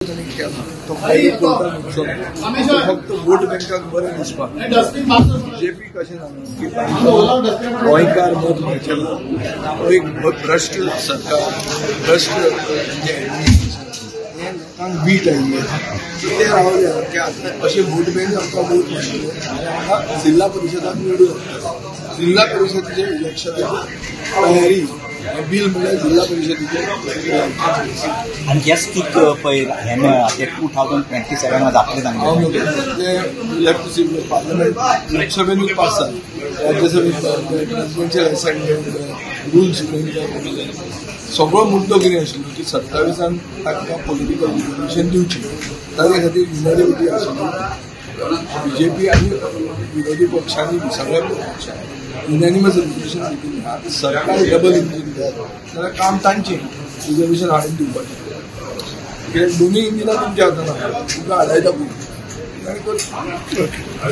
तांणी केला तो कायदो कोर्टान वचचो ना, फक्त वोट बँकाक बरें दिसपाक. बीजेपी कशें जाणा की तांकां गोंयकार मत मेळचें ना. हो एक भ्रश्ट सरकार, भ्रश्ट जे एडमिनिस्ट्रेशन, हें लोकांक वीट आयिल्ली आसा. ते रावले की आतां अशें वोट बँक आमकां वोट मेळटले आनी हांगा जिल्हा परिशदाक निवडून येतले. जिल्हा परिशदेच्या इलेक्शनाची तयारी हें बील म्हणल्यार जिल्हा परिशदेचें. आनी हे स्टीक पळय हें मेळ्ळां ते 2027 जातलें हांव तांगेलें. ते will have to see. Parliament, लोकसभेनूच pass जालें, राज्यसभेत प्रेसिडेन्शियल एसेंट घेवंक जाय, रुल्स घेवंक जाय. सगळो मुद्दो कितें आशिल्लो की 27 तांकां पॉलिटिकल रिजर्वेशन दिवची, ताजे खातीर युनॅनिमिटी आशिल्ली. बीजेपी आनी विरोधी पक्षांनी, सगळ्या पक्षांनी युनॅनिमस रेजोल्युशन घेतिल्लें. आतां सरकार डबल इंजीन जाय जाल्यार काम तांचें रिजर्वेशन हाडून दिवपाचें, कित्याक दोनूय इंजिनां तुमच्या हातान आसा, तुमकां हाडायता कोण आनी